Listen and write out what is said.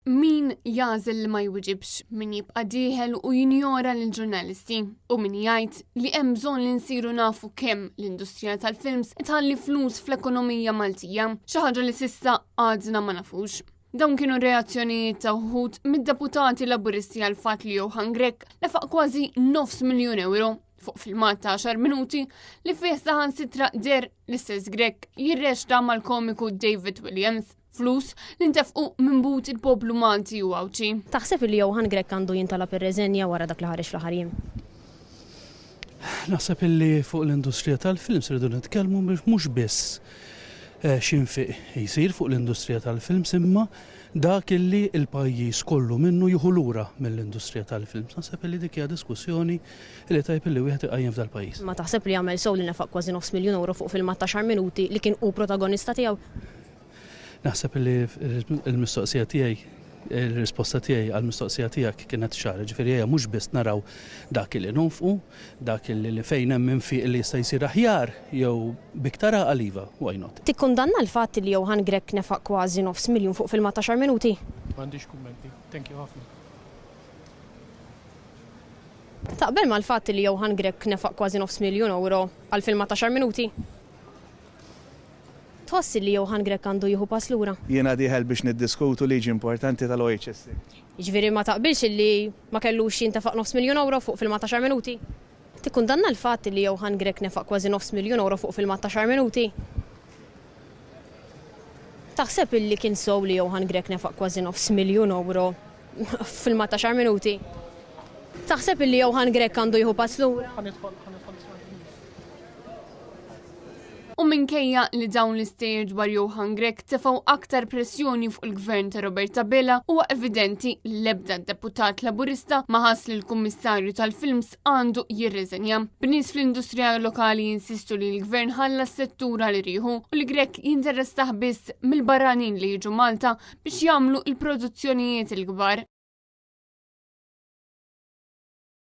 Min jagħżel li ma jwiġibx, min jibqa' dieħel u jinjora lill-ġurnalisti u min jgħid li hemm bżonn li nsiru nafu kemm l-industrija tal-films tħalli flus fl-ekonomija Maltija, xi ħaġa li s'issa għadna ma nafux. Dawn kienu reazzjonijiet ta' wħud mid-deputati Laburisti għal fatt li Johann Grech nefaq kważi nofs miljun euro fuq filmat ta' 10 minuti li fih saħansitra deher l-istess Grech jirreċta mal-komiku David Williams. Flus li ntefqu minn but il-poplu Malti u Għawdxi. Taħseb li Johann Grech għandu jintalab ir-reżenja wara dak li ħareġ fl-aħħar jiem? Naħseb illi fuq l-industrija tal-films irridu nitkellmu biex mhux biss eh, x'infiq jsir fuq l-industrija tal-films imma dak illi l-pajjiż kollu minnu jieħu lura mill-industrija tal-films. Naħseb illi dik hija diskussjoni li tajjeb illi wieħed iqajjem f'dal-pajjiż. Ma taħseb li għamel sew li nefaq kważi nofs miljun euro fuq filmat ta' xar minuti li kien hu protagonista tiegħu? Naħseb li l-mistoqsija tiegħi, il-risposta tiegħi għall-mistoqsija tiegħek kienet ċara, ġifieri ejja mhux biss naraw dak li nonfqu, dak li fejn hemm infiq li jista' jsir aħjar jew b'iktar għaqal iva, why not? Tikkundanna l-fatt li Johann Grech nefaq kważi nofs miljun fuq filmat ta' xar minuti? M'għandix kummenti. Thank you ħafna. Taqbel mal-fatt li Johann Grech nefaq kważi nofs miljun euro għal filmat ta' xar minuti? Tħoss li Johann Grech għandu jieħu pass lura? Jiena dieħel biex niddiskutu liġi importanti tal-OHSC. Jiġifieri ma taqbilx li ma kellux jintefaq nofs miljun ewro fuq filmat ta' xar minuti? Tikkundanna l-fatt li Johann Grech nefaq kważi nofs miljun ewro fuq filmat ta' xar minuti? Taħseb illi kien sew li Johann Grech nefaq kważi nofs miljun ewro f'filmat ta' xar minuti? Taħseb illi Johann Grech għandu jieħu pass lura? U minkejja li dawn l-istejjer dwar Johann Grech tefgħu aktar pressjoni fuq il-gvern ta' Robert Abela, huwa evidenti li l-ebda deputat Laburista ma ħass li l-Kummissarju tal-Films għandu jirriżenja. B'nies fl-industrija lokali jinsistu li l-gvern ħalla s-settur għal rieħu u li Grech jinteressah biss mill-barranin li jiġu Malta biex jagħmlu l-produzzjonijiet il-kbar.